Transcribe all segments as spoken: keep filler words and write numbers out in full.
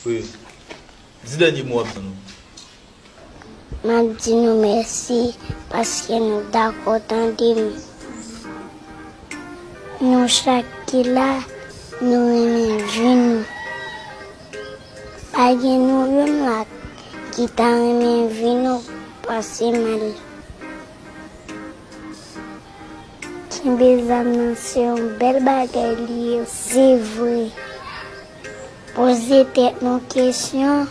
Wi. Di dènye mo w ap di nou. M ap di nou mèsi paske nou dakò tande m. Nou chak ki la, nou renmen vi nou. Pa gen nou youn la ki ta renmen vi nou pase mal. Kenbe zam nan se yon bèl bagay li ye, se vre. Poze tèt nou kesyon,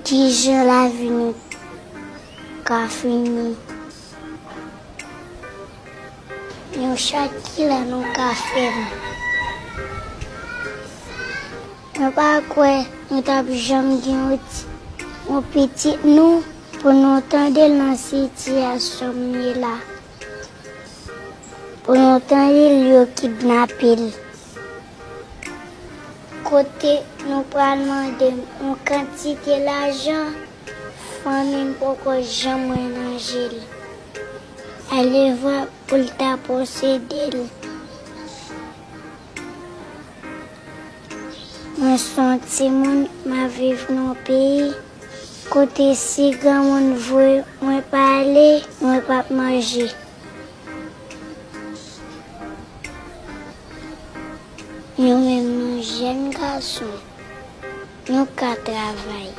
kijan lavi nou ka fini? Nou chak ki la nou ka fè l. Mwen pa kwè nou t ap janm gen yon ti, yon pitit nou pou nou tande l nan sitiyasyon m ye la. Pou nou tande l yo kidnape l. Kote nou pral mande m yon kantite lajan, fanmi m poko janm wè nan je l. Alevwa pou l ta posede l. Mwen se yon timoun, m ap viv nan yon peyi kote si granmoun voye mwen pa ale, mwen p ap manje. Nou menm nou jèn gason, nou ka travay.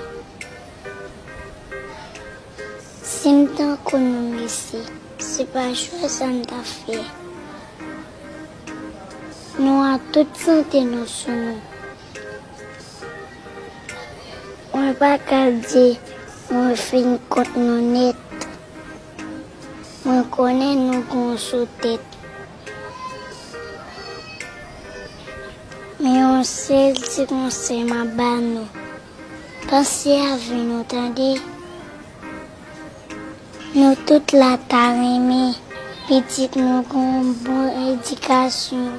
Si m tankou nou mesye, se pa chwa sa m ta fè. Nou a tout sante nou sou nou. Mwen pa ka di mwen fin kont nou nèt. Mwen konnen nou gon sou tèt. Men yon sèl ti konsèy m ap ba nou. Panse a vi nou tande. Nou tout la ta renmen pitit nou gon bon edikasyon.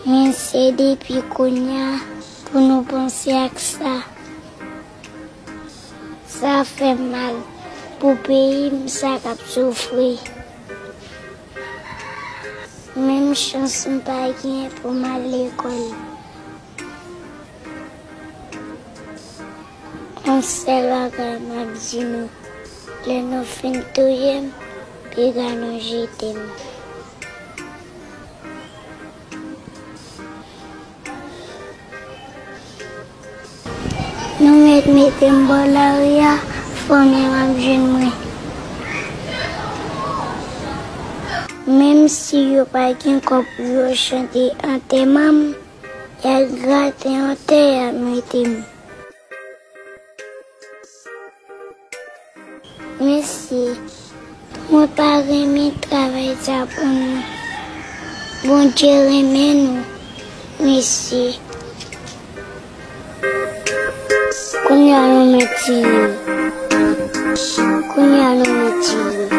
Men se depi kounye a pou nou panse ak sa. Sa fè m mal pou peyi m sa k ap soufri. Menm chans m pa gen pou m al lekòl. Yon sèl bagay m ap di nou, lè nou fin touye m, piga nou jete m. Nou mèt mete m bò lari a, fanmi m ap jwenn mwen. Menm si yo pa gen kòb pou yo chante antèman m, y a grate yon tè y a mete m. Mesye, mwen pa renmen travay sa pou nou. Bondye renmen nou, mesye. Kounye a nou mèt tire m. Kounye a nou mèt tire m.